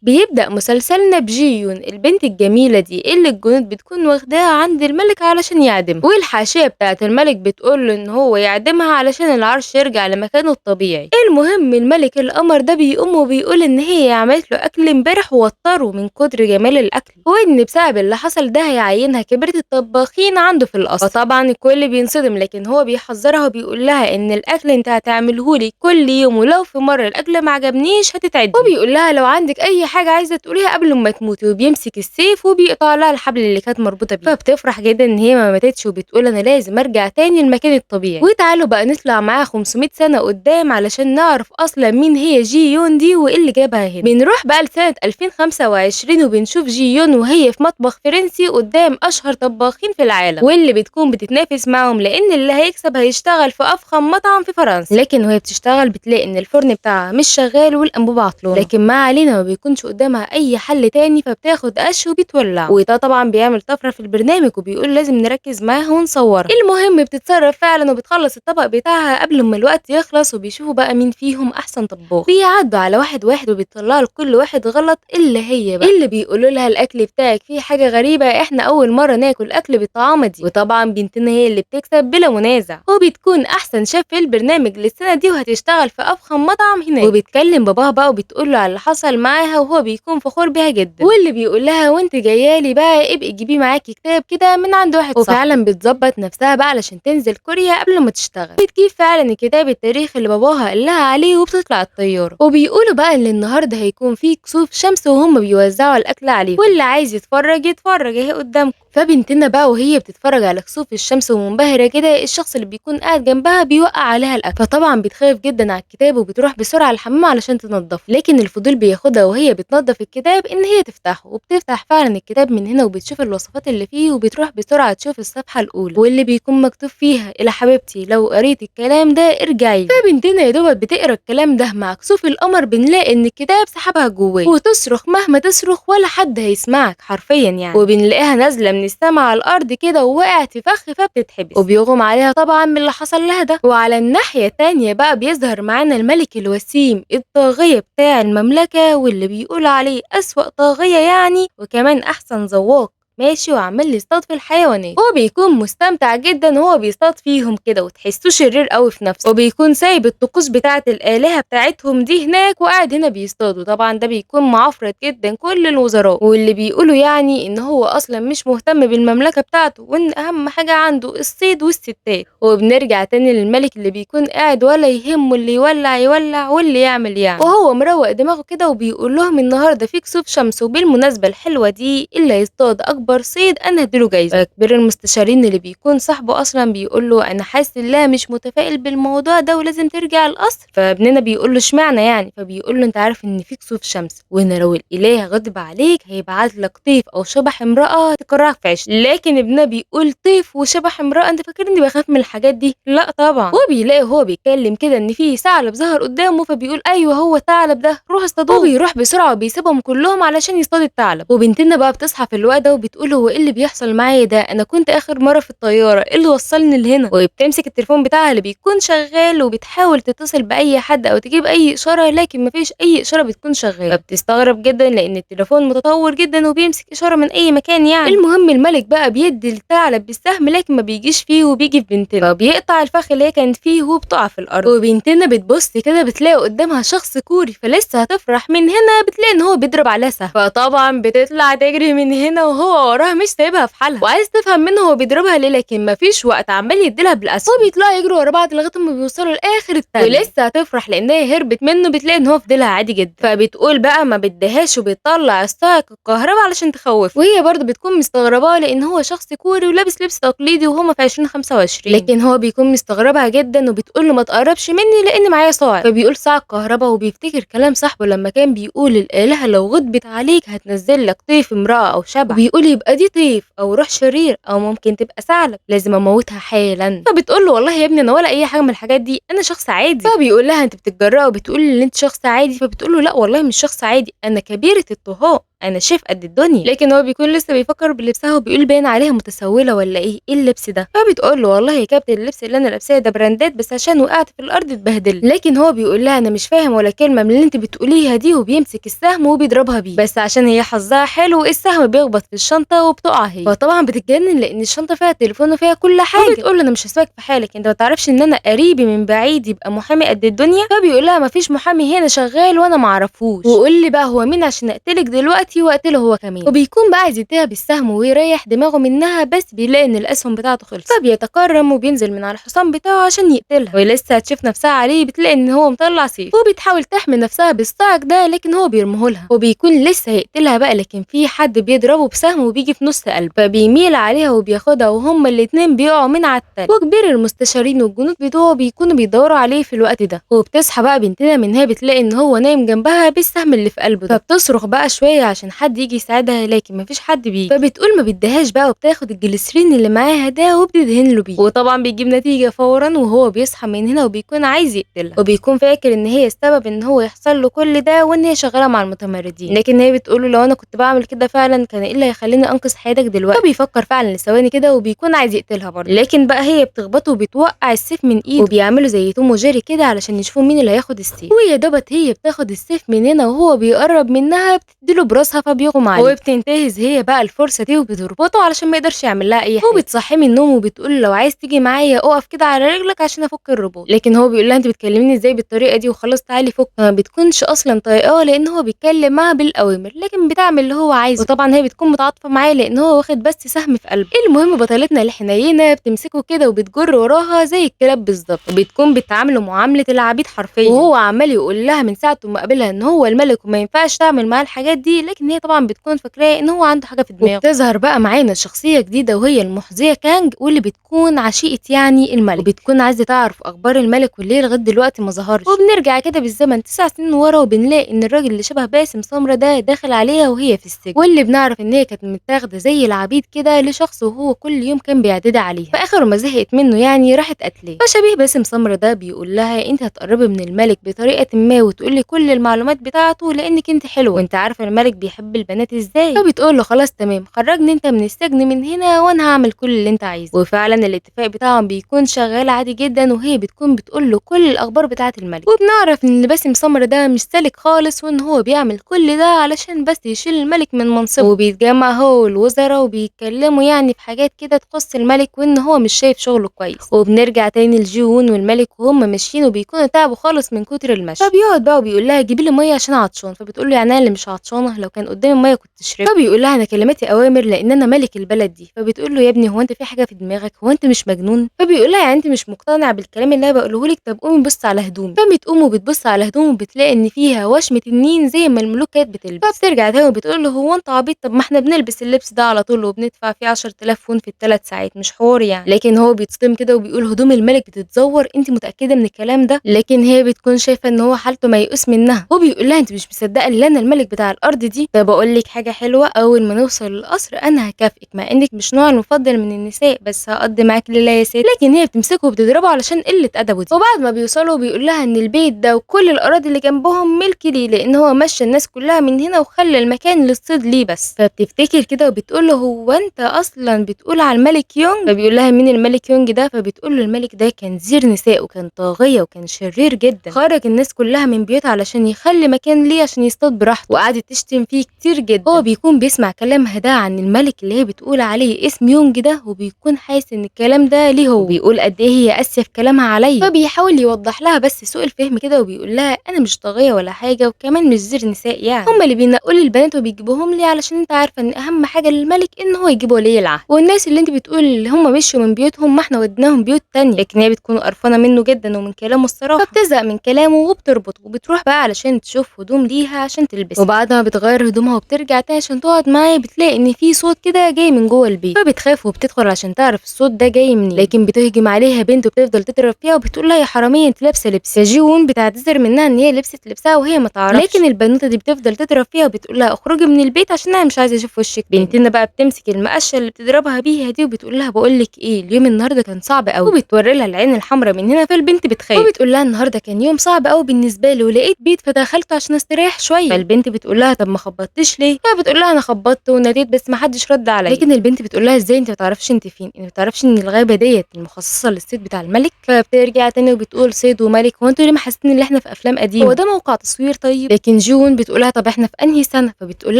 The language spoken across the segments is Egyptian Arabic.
بيبدأ مسلسلنا بجيون البنت الجميلة دي اللي الجنود بتكون واخداها عند الملك علشان يعدمها، والحاشية بتاعة الملك بتقول له ان هو يعدمها علشان العرش يرجع لمكانه الطبيعي. المهم الملك القمر ده بيقوم وبيقول ان هي عملت له اكل امبارح ووتره من كتر جمال الاكل، وان بسبب اللي حصل ده هيعينها كبيرة الطباخين عنده في القصر. فطبعا الكل بينصدم، لكن هو بيحذرها وبيقول لها ان الاكل انت هتعملهولي كل يوم، ولو في مرة الاكل ما عجبنيش هتتعدي، وبيقول لها لو عندك اي حاجة عايزه تقوليها قبل ما تموتي، وبيمسك السيف وبيقطع لها الحبل اللي كانت مربوطة بيه. فبتفرح جدا ان هي ما ماتتش، وبتقول انا لازم ارجع تاني للمكان الطبيعي. وتعالوا بقى نطلع معاها 500 سنة قدام علشان نعرف اصلا مين هي جيون دي وايه اللي جابها هنا. بنروح بقى لسنه 2025 وبنشوف جيون وهي في مطبخ فرنسي قدام اشهر طباخين في العالم، واللي بتكون بتتنافس معاهم لان اللي هيكسب هيشتغل في افخم مطعم في فرنسا. لكن وهي بتشتغل بتلاقي ان الفرن بتاعها مش شغال والانبوبه عطلانه، لكن ما علينا ما بيكونش قدامها اي حل تاني، فبتاخد قش وبتولعه، وده طبعا بيعمل طفرة في البرنامج وبيقول لازم نركز معاها ونصورها. المهم بتتصرف فعلا وبتخلص الطبق بتاعها قبل ما الوقت يخلص، وبيشوفوا بقى مين فيهم احسن طباخ. بيعدوا على واحد واحد وبيطلعوا لكل واحد غلط اللي هي بقى اللي بيقولوا لها الاكل بتاعك فيه حاجة غريبة، احنا اول مرة ناكل اكل بالطعامه دي. وطبعا بنتنا هي اللي بتكسب بلا منازع، وبتكون احسن شيف في البرنامج للسنة دي وهتشتغل في افخم مطعم هناك. وبتكلم باباها بقى وبتقول له على اللي حصل معاها، وهو بيكون فخور بيها جدا، واللي بيقول لها وانت جاية لي بقى ابقي جيبي معاكي كتاب كده من عند واحد صاحبي. وفعلا بتظبط نفسها بقى علشان تنزل كوريا قبل ما تشتغل. بتجيب فعلا الكتاب التاريخ اللي باباها قال لها عليه وبتطلع الطيارة. وبيقولوا بقى ان النهارده هيكون في كسوف شمس وهم بيوزعوا الاكل عليه، واللي عايز يتفرج يتفرج اهي قدامكم. فبنتنا بقى وهي بتتفرج على كسوف الشمس ومنبهره كده، الشخص اللي بيكون قاعد جنبها بيوقع عليها الاكل، فطبعا بتخاف جدا على الكتاب وبتروح بسرعة الحمام علشان تنظفه. لكن الفضول بياخدها وهي بتنظف الكتاب ان هي تفتحه، وبتفتح فعلا الكتاب من هنا وبتشوف الوصفات اللي فيه، وبتروح بسرعة تشوف الصفحة الاولى واللي بيكون مكتوب فيها الى حبيبتي لو قريت الكلام ده ارجعي. فبنتنا يا دوبك بتقرا الكلام ده مع كسوف القمر، بنلاقي ان الكتاب سحبها جواه، وتصرخ مهما تصرخ ولا حد هيسمعك حرفيا يعني. وبنلاقيها نازله من السما على الارض كده ووقعت في فخ، فبتتحبس وبيغم عليها طبعا من اللي حصل لها ده. وعلى الناحية الثانية بقى بيظهر معانا الملك الوسيم الطاغية بتاع المملكة، واللي بيقول عليه اسوأ طاغية يعني، وكمان احسن ذواق ماشي وعمال يصطاد في الحيوانات. هو بيكون مستمتع جدا وهو بيصطاد فيهم كده، وتحسوه شرير قوي في نفسه، وبيكون سايب الطقوس بتاعه الالهة بتاعتهم دي هناك وقاعد هنا بيصطاد. وطبعا ده بيكون معفرت جدا كل الوزراء، واللي بيقولوا يعني ان هو اصلا مش مهتم بالمملكة بتاعته، وان اهم حاجة عنده الصيد والستات. وبنرجع تاني للملك اللي بيكون قاعد ولا يهمه اللي يولع يولع واللي يعمل يعني، وهو مروق دماغه كده وبيقول لهم النهارده في كسوف شمس، وبالمناسبة الحلوة دي اللي هيصطاد اكبر صيد انا هديله جايزة. كبير المستشارين اللي بيكون صاحبه اصلا بيقول له انا حاسس ان مش متفائل بالموضوع ده ولازم ترجع القصر. فابننا بيقول له اشمعنى يعني، فبيقول له انت عارف ان في كسوف شمس، وان لو الاله غضب عليك هيبعت لك طيف او شبح امراة تكرهك في عيشتك. لكن ابننا بيقول طيف وشبح امراة، انت فاكرني بخاف من الحاجات دي؟ لا طبعا. وبيلاقي هو بيتكلم كده ان في ثعلب ظهر قدامه، فبيقول ايوه هو الثعلب ده، روح اصطادوه. وبيروح بسرعة وبيسيبهم كلهم علشان يصطاد الثعلب. وبنتنا بقى بتصحى في الوقت ده وبتقول هو ايه اللي بيحصل معايا ده، انا كنت اخر مرة في الطيارة، ايه اللي وصلني لهنا؟ وبتمسك التليفون بتاعها اللي بيكون شغال وبتحاول تتصل باي حد او تجيب اي اشارة، لكن مفيش اي اشارة بتكون شغالة. فبتستغرب جدا لان التليفون متطور جدا وبيمسك اشارة من اي مكان يعني. المهم الملك بقى بيدي الثعلب بالسهم، لكن ما بيجيش فيه وبيجي في بنتنا، فبيقطع الفخ اللي هي كانت فيه وبتقع في الارض. وبنتنا بتبص كده بتلاقي قدامها شخص كوري، فلسه هتفرح من هنا بتلاقي ان هو بيضرب عليها سهم، فطبعا بتطلع تجري من هنا وهو وراها مش سايبها في حالها، وعايز تفهم منه هو بيضربها ليه، لكن مفيش وقت، عمال يديلها بالاسهم، وبيطلعوا يجروا ورا بعض لغاية ما بيوصلوا لاخر التل. ولسه هتفرح لانها هربت منه، بتلاقي ان هو فضلها عادي جدا، فبتقول بقى ما بديهاش وبتطلع الصاعق الكهرباء علشان تخوفه. وهي برضه بتكون مستغرباه لان هو شخص كوري ولابس لبس تقليدي وهما في 2025، لكن هو بيكون مستغربها جدا وبتقول له ما تقربش مني لان معايا صاعق. فبيقول صاعق كهرباء، وبيفتكر كلام صاحبه لما كان بيقول الالهة لو غضبت عليك هتنزل لك طيف امراة او شبح، وبيقول يبقى دي طيف او روح شرير او ممكن تبقى ثعلب، لازم اموتها حالا. فبتقول له والله يا ابني انا ولا اي حاجة من الحاجات دي، انا شخص عادي. فبيقول لها انت بتتجرأ وبتقولي ان انت شخص عادي؟ فبتقول له لا والله مش شخص عادي، انا كبيرة الطهاء. انا شيف قد الدنيا. لكن هو بيكون لسه بيفكر بلبسها وبيقول باين عليها متسوله ولا ايه، ايه اللبس ده؟ فبتقول له والله يا كابتن اللبس اللي انا لابساه ده براندات، بس عشان وقعت في الارض اتبهدلت. لكن هو بيقول لها انا مش فاهم ولا كلمة من اللي انت بتقوليها دي، وبيمسك السهم وبيضربها بيه، بس عشان هي حظها حلو السهم بيخبط في الشنطة وبتقع هي. فطبعا بتتجنن لان الشنطة فيها تليفون وفيها كل حاجة. وبتقول له انا مش هسيبك في حالك، انت ما تعرفش ان انا قريبي من بعيد يبقى محامي قد الدنيا؟ فبيقول لها مفيش محامي هنا شغال وانا ما اعرفوش، وقول لي بقى هو مين عشان اقتلك دلوقتي واقتله هو كمان. وبيكون بقى عايز ينتهي بالسهم ويريح دماغه منها، بس بيلاقي ان الاسهم بتاعته خلصت، فبيتكرم وبينزل من على الحصان بتاعه عشان يقتلها. ولسه هتشوف نفسها عليه بتلاقي ان هو مطلع سيف، وبتحاول تحمي نفسها بالصاعق ده لكن هو بيرميهولها، وبيكون لسه هيقتلها بقى، لكن في حد بيضربه بسهم وبيجي في نص قلبه، فبيميل عليها وبياخدها، وهما الاتنين بيقعوا من على التل. وكبير المستشارين والجنود بتوعه بيكونوا بيدوروا عليه في الوقت ده. وبتصحى بقى بنتنا من هي بتلاقي ان هو نايم جنبها بالسهم اللي في قلبه ده، فبتصرخ بقى شوية عشان حد يجي يساعدها، لكن مفيش حد بيجي. فبتقول ما بديهاش بقى، وبتاخد الجليسرين اللي معاها ده وبتدهن له بيه، وطبعا بيجيب نتيجة فورا. وهو بيصحى من هنا وبيكون عايز يقتلها، وبيكون فاكر ان هي السبب ان هو يحصل له كل ده وان هي شغالة مع المتمردين، لكن هي بتقول له لو انا كنت بعمل كده فعلا كان ايه اللي هيخليني انقذ حياتك دلوقتي؟ فبيفكر فعلا لثواني كده وبيكون عايز يقتلها برضه، لكن بقى هي بتخبطه وبتوقع السيف من ايده، وبيعملوا زي توم وجيري كده علشان يشوفوا مين اللي هياخد السيف. ويا دوبت هي بتاخد السيف من هنا وهو بيقرب منها بتديله براسها فبيغمى عليه، وبتنتهز هي بقى الفرصة دي وبتربطه علشان ما يقدرش يعمل لها اي حاجة. وبتصحيه من النوم وبتقول لو عايز تيجي معايا اقف كده على رجلك عشان افك الرباط، لكن هو بيقول لها انت بتكلميني ازاي بالطريقة دي وخلاص تعالي فك. ما بتكونش اصلا طايقاه لان هو بيتكلم معاها بالاوامر، لكن بتعمل اللي هو عايزه، وطبعا هي بتكون متعاطفه معاه لان هو واخد بس سهم في قلبه. المهم بطلتنا الحنينه بتمسكه كده وبتجر وراها زي الكلاب بالظبط، وبتكون بتعامله معاملة العبيد حرفيا، وهو عمال يقول لها من ساعة ما قابلها ان هو الملك وما ينفعش تعمل معاه الحاجات دي، لكن هي طبعا بتكون فاكراه ان هو عنده حاجة في دماغه. وبتظهر بقى معانا شخصية جديدة وهي المحظيه كانج، واللي بتكون عشيقه يعني الملك، وبتكون عايزه تعرف اخبار الملك واللي لغاية دلوقتي ما ظهرش. وبنرجع كده بالزمن 9 سنين ورا، وبنلاقي ان الراجل اللي شبه باسم سمرة ده داخل عليها وهي في السجن، واللي بنعرف ان هي كانت متاخده زي العبيد كده لشخص وهو كل يوم كان بيعتدي عليها، فاخر ما زهقت منه يعني راحت قتلاه. فشبيه باسم سمرة ده بيقول لها انت هتقربي من الملك بطريقة ما وتقولي كل المعلومات بتاعته لانك انت حلوة وانت عارفه الملك بيحب البنات ازاي. فبتقول له خلاص تمام، خرجني انت من السجن من هنا وانا هعمل كل اللي انت عايزه. وفعلا الاتفاق بتاعهم بيكون شغال عادي جدا، وهي بتكون بتقول له كل الاخبار بتاعه الملك. وبنعرف ان باسم سمرة ده مش سالك خالص، وان هو بيعمل كل ده علشان بس يشيل الملك من منصبه. وبيتجمع هو والوزراء وبيتكلموا يعني في حاجات كده تخص الملك وان هو مش شايف شغله كويس. وبنرجع تاني لجيون والملك وهم ماشيين وبيكونوا تعبوا خالص من كتر المشي. فبيقعد بقى وبيقول لها جيبي لي مية عشان عطشان، فبتقول له يعني انا اللي مش عطشانة، لو كان قدامي مية كنت شربت. فبيقول لها انا كلماتي اوامر لان انا ملك البلد دي. فبتقول له يا ابني هو انت في حاجة في دماغك، هو انت مش مجنون؟ فبيقول لها يعني انت مش مقتنع بالكلام اللي انا بقوله لك، طب قومي بص على هدومي. فبتقوم وبتبص على هدومه وبتلاقي ان فيها وشمه تنين زي ما الملوك كانت بتلبس. فبترجع تاني وبتقول له هو انت عبيط، طب ما احنا بنلبس اللبس ده على طول وبندفع فيه 10000 وون في ال3 ساعات، مش حوار يعني. لكن هو بيتصدم كده وبيقول هدوم الملك بتتزور، انت متاكدة من الكلام ده؟ لكن هي بتكون شايفه ان هو حالته ميؤوس منها، وبيقول لها انت مش مصدقه ان انا الملك بتاع الارض دي؟ طب اقول لك حاجة حلوة، اول ما نوصل للقصر انا هكافئك مع انك مش نوع المفضل من النساء، بس هقضي معاك ليلة يا ست. لكن هي بتمسكه وبتضربه علشان قلة ادبه دي. وبعد ما بيوصلوا بيقول لها ان البيت ده وكل الاراضي اللي جنبهم ملك ليه، لان هو مشى الناس كلها من هنا وخلى المكان للصيد ليه بس. فبتفتكر كده وبتقول له هو انت اصلا بتقول على الملك يونج؟ فبيقول لها مين الملك يونج ده؟ فبتقول له الملك ده كان زير نساء وكان طاغية وكان شرير جدا، خرج الناس كلها من بيوتها علشان يخلي مكان ليه عشان يصطاد براحته، وقعدت تشتم فيه كتير جدا. هو بيكون بيسمع كلامها ده عن الملك اللي هي بتقول عليه اسم يونج ده، وبيكون حاسس ان الكلام ده ليه هو، بيقول قد ايه هي قاسية في كلامها عليا. فبيحاول يوضح لها بس سوء الفهم كده، وبيقول لها انا مش طاغية ولا حاجة، وكمان مش زير نساء يعني، هم اللي بينقوا لي البنات وبيجيبوهم لي علشان انت عارفه ان اهم حاجة للملك ان هو يجيب ولي العهد، والناس اللي انت بتقول اللي هم مشوا من بيوتهم ما احنا وديناهم بيوت تانية. لكن هي بتكون قرفانه منه جدا ومن كلامه الصراحة، فبتزهق من كلامه وبتربطه، وبتروح بقى علشان تشوف هدوم ليها عشان تلبسها. وبعد ما بتغير هدومها وبترجع تاني عشان تقعد معاه، بتلاقي ان في صوت كده جاي من جوه البيت، فبتخاف وبتدخل عشان تعرف الصوت ده جاي منين. لكن بتهجم عليها بنت وبتفضل تضرب فيها وبتقول لها يا حرامية انت لابسه لبس. جيون بتعتذر منها ان هي لبست لبسها وهي ما تعرفش، لكن البنوته دي بتفضل تضرب فيها وبتقول لها اخرجي من البيت عشان انا مش عايزه اشوف وشك. بنتنا بقى بتمسك المقشه اللي بتضربها بيها دي وبتقول لها بقول لك ايه، اليوم النهارده كان صعب قوي، وبتوري لها العين الحمراء من هنا. فالبنت بتخاف وبتقول لها النهارده كان يوم صعب قوي بالنسبة لي، ولقيت بيت فدخلته عشان استريح شوية. فالبنت بتقول لها طب ما خبطتيش ليه؟ فبتقول لها انا خبطت وناديت بس ما حدش رد عليا. لكن البنت بتقول لها ازاي انت ما تعرفش انت فين؟ انت ما تعرفش ان الغابة ديت المخصصة للصيد بتاع الملك؟ فبترجع تاني وبتقول صيد وملك، هو انتوا ليه محسسين ان احنا في افلام قديمة؟ هو ده موقع تصوير طيب؟ لكن جيون بتقولها طب احنا في انهي سنة؟ فبتقول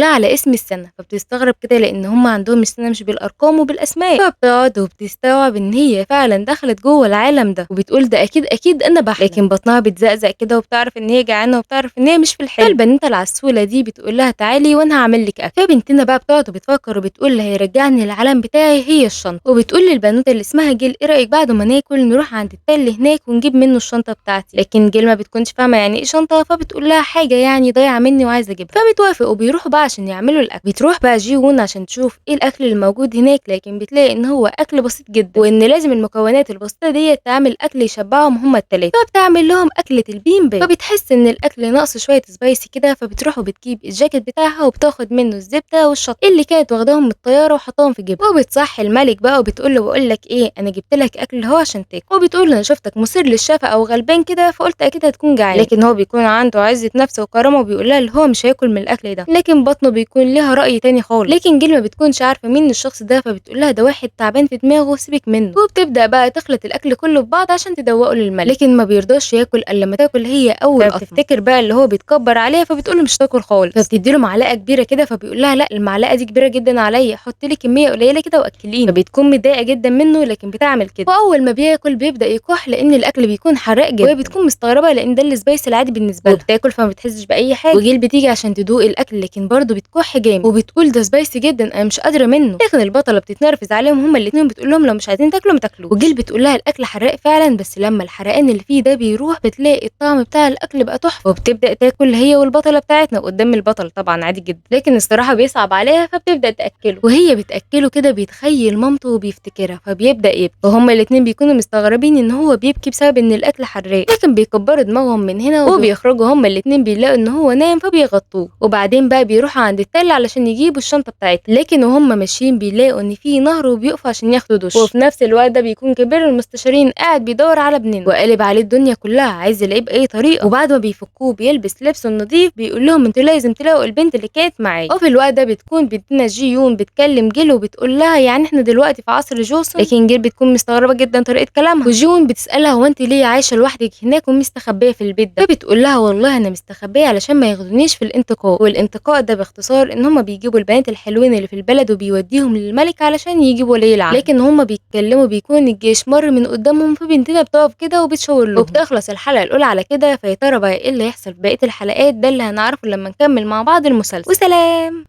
لها على اسم السنة. فبتستغرب كده لان هم عندهم السنة مش بالارقام وبالاسماء. فبتقعد وبتستوعب ان هي فعلا دخلت جوه العالم ده، وبتقول ده اكيد اكيد انا بحلم. لكن بطنها بتزقزق كده وبتعرف ان هي جعانة وبتعرف ان هي مش في الحلم. فالبنوته العسوله دي بتقول لها تعالي وانا هعمل لك اكل. فبنتنا بقى بتقعد وبتفكر وبتقول هيرجعني العالم بتاعي هي الشنطة، وبتقول للبنوته اللي اسمها جيل ايه رايك بعد ما ناكل نروح عند التل هناك ونجيب منه الشنطة بتاعتي. لكن جيل ما بتكونش فاهمه يعني ايه شنطه، فبتقول لها حاجة يعني ضايعة مني وعايزه اجيبها. فبتوافق وبيروحوا بقى عشان يعملوا الاكل. بتروح بقى جيون عشان تشوف ايه الاكل الموجود هناك، لكن بتلاقي ان هو اكل بسيط جدا، وان لازم المكونات البسيطة دي تعمل اكل يشبعهم هما الثلاثة. فبتعمل لهم اكله البيمباب. فبتحس ان الاكل ناقص شوية spicy كده، فبتروح وبتجيب الجاكيت بتاعها وبتاخد منه الزبدة والشطه اللي كانت واخداهم من الطيارة وحطاهم في جيبها. وبتصحي الملك بقى وبتقول له بقول لك ايه، انا جبت لك اكل هو عشان تاكل. وبتقول له انا شفتك مثير للشفقه وغلبان كده فقلت اكيد هتكون جعان. لكن هو بيكون عنده عزه نفس وكرامة وبيقول لها اللي هو مش هياكل من الاكل ده. لكن بطنه بيكون لها راي تاني خالص. لكن جيل ما بتكونش عارفه مين الشخص ده، فبتقول لها ده واحد تعبان في دماغه سيبك منه. وبتبدا بقى تخلط الاكل كله ببعض عشان تدوقه للملك. لكن ما بيرضاش ياكل الا لما تاكل هي اول قطمه. فبتفتكر بقى اللي هو بيتكبر عليها فبتقول له مش تاكل خالص. فبتدي له معلقه كبيرة كده، فبيقول لها لا المعلقة دي كبيرة جدا عليا، حطي لي كمية قليله كده واكليني. فبتكون متضايقة جدا منه لكن بتعمل كده. واول ما بياكل بيبدا يكح لان الاكل بيكون حراق جدا، وهي بتكون مستغربه لان ده ال spice العادي بالنسبة لها، وبتاكل فما بتحسش باي حاجة. وجيل بتيجي عشان تدوق الاكل لكن برضه بتكح جامد وبتقول ده spicy جدا انا مش قادرة منه. لكن البطلة بتتنرفز عليهم هما الاثنين بتقول لهم لو مش عايزين تاكلوا ما تاكلوش. وجيل بتقول لها الاكل حراق فعلا، بس لما الحرقان اللي فيه ده بيروح بتلاقي الطعم بتاع الاكل بقى تحفة. وبتبدا تاكل هي والبطله بتاعتنا قدام البطل طبعا عادي جدا، لكن الصراحة بيصعب عليها فبتبدا تاكله. وهي بتاكله كده بيتخيل مامته وبيفتكرها فبيبدا يبكي. وهما الاثنين بيكونوا مستغربين ان هو بيبكي بسبب ان الاكل حراق، لكن بيكبروا دماغهم من هنا وبيخرجوا هما الاثنين بيلاقوا ان هو نام فبيغطوه. وبعدين بقى بيروحوا عند التل علشان يجيبوا الشنطة بتاعتها. لكن وهم ماشيين بيلاقوا ان في نهر وبيقفوا عشان ياخدوا دش. وفي نفس الوقت ده بيكون كبير المستشارين قاعد بيدور على ابننا وقالب عليه الدنيا كلها عايز يلاقيه باي طريقه. وبعد ما بيفكوه بيلبس لبسه النظيف بيقول لهم انتوا لازم تلاقوا البنت اللي كانت معايا. وفي الوقت ده بتكون بنتنا جيون بتكلم جيل وبتقول لها يعني احنا دلوقتي في عصر جوسون. لكن جيل بتكون مستغربه جدا طريقه كلامها. وجيون بتسالها هو انت ليه عايشه لوحدك هناك ومستخبيه في البيت ده؟ فبتقول لها والله انا مستخبيه علشان ما ياخدونيش في الانتقاء. والانتقاء ده باختصار ان هم بيجيبوا البنات الحلوين اللي في البلد وبيوديهم للملك علشان يجيبوا ولي العهد. لكن هم بيتكلموا بيكون الجيش مر من قدامهم، فبنتنا بتقف كده وبتشاور لهم. وبتخلص الحلقة الاولى على كده. فيا ترى بقى ايه اللي هيحصل في بقية الحلقات؟ ده اللي هنعرفه لما نكمل مع بعض المسلسل. وسلام.